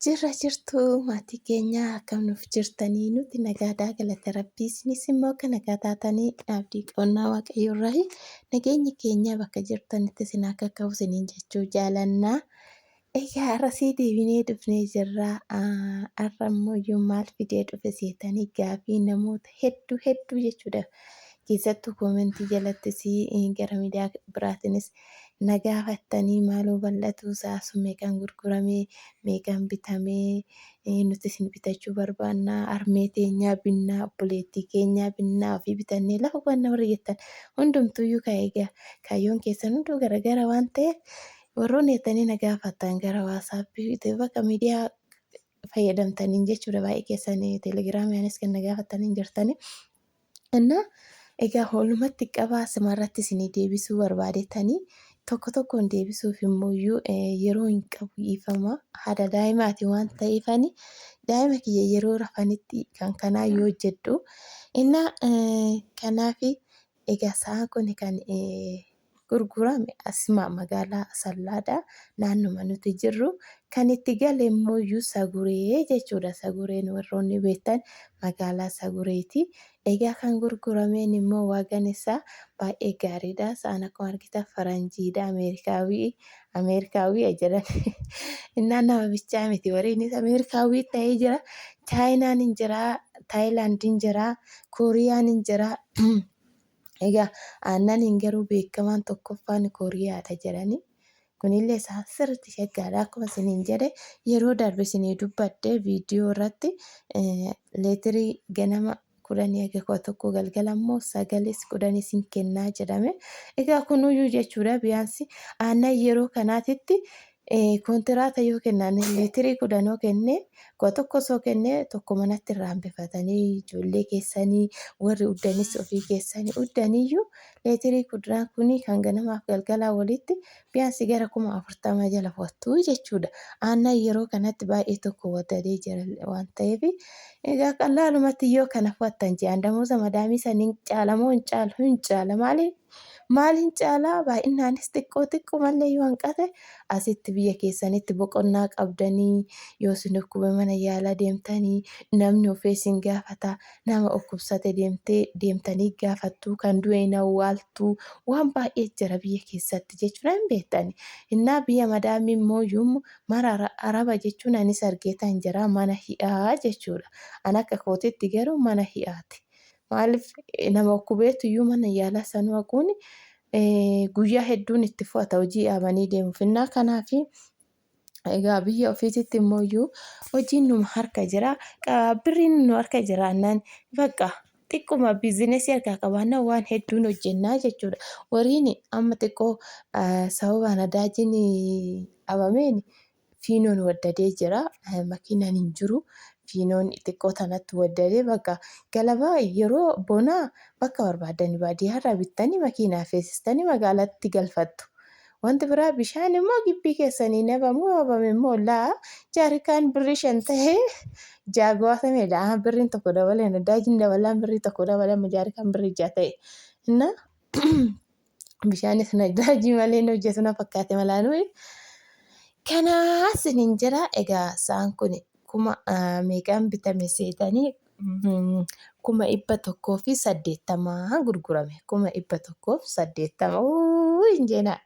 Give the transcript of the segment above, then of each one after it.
Jirra jirtu maatii keenya, akkam nuuf jirtanii? Nuti nagaadhaa, galata rabbii. Isinis immoo akka nagaa taatanii abdii qabnaa. Waaqayyo irraa nageenyi keenya bakka jirtanitti isin akka qabu isiniin jechuu jaalannaa. Egaa har'asii deebinee dhufnee jirra. Har'a immoo iyyuu maal fidee dhufe seetanii gaafii namoota hedduu hedduu jechuudha. Keessattuu koomentii jalattis gara miidiyaa biraatiinis na gaafattanii, maaloo bal'atuu isaa sun meeqaan gurguramee, meeqaan bitamee, nuti isin bitachuu barbaannaa, harmee teenyaa binnaa, obboleettii keenyaa binnaa, ofii bitannee lafa qubanna warri jettan hundumtuyyuu ka'ee. Egaa kaayyoon keessan hunduu garagara waan ta'eef, warroonni jettanii na gaafattan gara WhatsAppii bakka miidiyaa fayyadamtaniin jechuudha, baay'ee keessan Telegramii kan na gaafattanii jirtanii. Innaa egaa walumatti qabaa simarratti isinii deebisuu barbaadetanii, tokko tokkoon deebisuuf immoo yeroo hin qabu, dhiifama. Haadha daa'imaati waan ta'eefani, daa'ima kiyya yeroo rafanitti kan kanaa yoo hojjedhu. Innaa kanaaf egaa sa'aan kun kan gurgurame asuma magaalaa Asallaadha. Naannuma nuti jirru. Kan itti gale immoo Saguree jechuudha. Sagureen warroonni beektan magaalaa Sagureeti. Egaa kan gurgurameen immoo waagaan isaa baay'ee gaariidha. Sa'aan akkuma argitan faranjiidha. Ameerikaawii Ameerikaawii jedhan. Innaan nama bichaa miti, warreenis Ameerikaawii ta'ee jira. Chaayinaan hin jira. Taayilaand hin jira. Kooriyaan hin jira. Egaa aannaniin garuu beekamaan tokkoffaan Kooriyaadha jedhani. Kunillee isaan sirriitti shaggaadha. Akkuma isiniin jedhe, yeroo darbe isinii dubbadhe viidiyoo irratti, leetirii ganama 10 haga 11, galgala immoo 9s 10s hin kennaa jedhame. Egaa kunuyyuu jechuudha, biyaansi aannan yeroo kanaatitti kontiraata yoo kennan, leetirii 10 yoo kenne, 11 osoo kenne, tokko manatti irraa hambifatanii ijoollee keessanii, warri uddanis ofii keessanii uddaniyyuu, leetirii 10 kuni kan ganamaaf galgalaa walitti biyaansi gara 40,000 jala fudhattu jechuudha. Aannan yeroo kanatti baay'ee tokko waddadee jira waan ta'eef, egaa qalaalumatti yoo kana fudhattan ji'aan damooza madaamii saniin caala moo hin caalu? Hin caala. Maali maaliin caalaa? Baay'inaanis xiqqoo xiqqoo mallee yoo hanqate, asitti biyya keessanitti boqonnaa qabdanii, yoo isin dhukkube mana yaalaa deemtanii, namni ofii isin gaafata, nama dhukkubsate deemtee deemtanii gaafattu, kan du'e hin awwaaltu, waan baay'ee jira biyya keessatti jechuudha, hin beektani. Innaa biyya madaamii immoo yommuu mara araba jechuun anis argeetan jira, mana hi'aa jechuudha. An akka kootitti garuu mana hi'aati. Maaliif, nama dhukkubeetu iyyuu mana yaalaa sanuu haquun guyyaa hedduun itti fudhata hojii dhaabanii deemuuf. Innaa kanaaf egaa biyya ofiititti immoo iyyuu hojiin numa harka jira. Birriin nu harka jiraannaan, bakka xiqquma biizinesii harkaa qabaannaan, waan hedduun hojjennaa jechuudha. Wariin amma xiqqoo sababa nadaajiin dhabameen fiinoon waddadee jira. Makiinaan hin jiru. Fiinoon xiqqoo tanatti waddadee, bakka galabaa yeroo bonaa bakka barbaadan baadiyyaarraa bittanii makiinaa feesistanii magaalatti galfattu. Wanti biraa bishaan immoo gibbii keessanii nabamu, habame immoo laa jaarikaan birrii 5 ta'ee jaagwaatamedha. Birriin tokko dabalee, nadaajiin dabalaan birrii tokko dabalee, amma jaarikaan birrii 6 ta'e. Innaa bishaanis nadaajii malee hin hojjetu na fakkaate malaanuu. Kanaas isiniin jira. Egaa sa'aan kun kuma meeqaan bitame seetanii? 180,000 gurgurame. 180,000 hin jeenaa.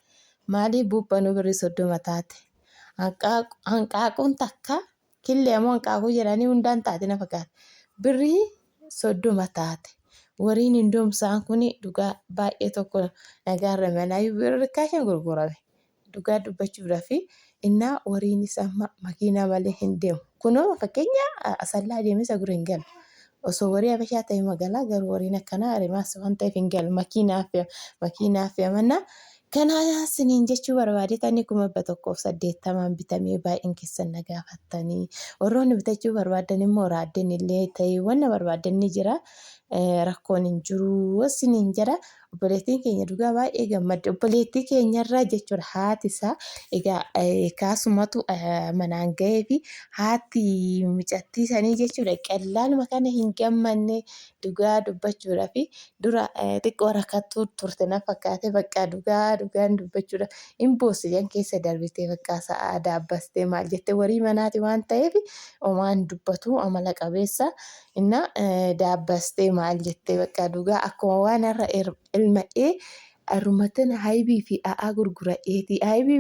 Maalii, buuphanuu birrii 30 taate. Hanqaaquun takka killee ammoo hanqaaquu jedhanii hundaan taate na fakkaata. Birrii 30 taate. Wariin hindoomsaan kun dhugaa baay'ee tokko nagaarra manaayyuu birrii rikkaashan gurgurame. Dhugaa dubbachuudhaaf, innaa wariinis amma makiinaa malee hin deemu. Kunoo fakkeenya Asallaa deemee Saguree hin galu. Osoo warii Habashaa ta'e magaalaa, garuu wariin akkanaa rimaas waan ta'eef hin galu. Makiinaa fe'a, makiinaa fe'amannaa. Kanaa isiniin jechuu barbaadetanii, 180,000 bitamee baay'een keessan na gaafattanii. Warroonni bitachuu barbaadan immoo raaddeen illee ta'e wanna barbaadan ni jira. Rakkoon hin jiru isiniin jedha. Obboleettiin keenya dhugaa baay'ee gammadde. Obboleettii keenyarraa jechuudha haati isaa egaa kaasumatu manaan ga'ee fi haati mucattii sanii jechuudha qallaaluma kana hin gammanne dhugaa dubbachuudhaa fi dura xiqqoo rakkattuu turte na fakkaate bakka dhugaa dhugaan dubbachuudha hin boossi jan keessa darbitee bakka sa'aa daabbastee maal jette warii manaati waan ta'eef omaan dubbatu amala qabeessa. Inna daabbastee maal jettee bakka dhugaa akkuma waan har'a ilma'ee har'umattan haybii fi a'aa gurgura'eeti. Haybii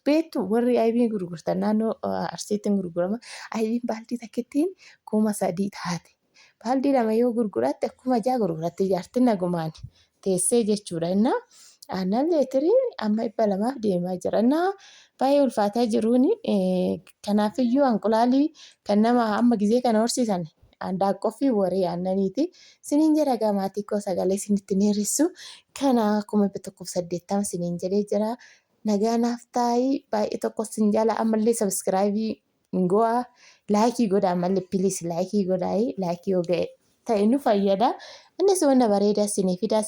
beektu warri haybii gurgurtan naannoo Arsiitti hin gurgurama. Haybiin baaldii takkittiin 3000 taate. Baaldii lama yoo gurguratte 6000 gurguratti jaartin nagumaan teessee jechuudha. Inna aannan leetiriin amma 200f deemaa jira. Inna baay'ee ulfaataa jiruuni kanaafiyyuu anqulaalii kan nama amma gizee kana horsiisan handaaqqoo fi waree aannaniiti. Siniin jedha egaa maatii koo sagalee isinitti hin dheeressu. Kana 180,000 siniin jedhee jira. Nagaa naaf taa'i baay'ee tokko sin jala ammallee subscribe go'a like godhaa ammallee please like godhaa like yoo ga'e ta'e nu fayyada. Innis wanna bareedaa isinii fidaa.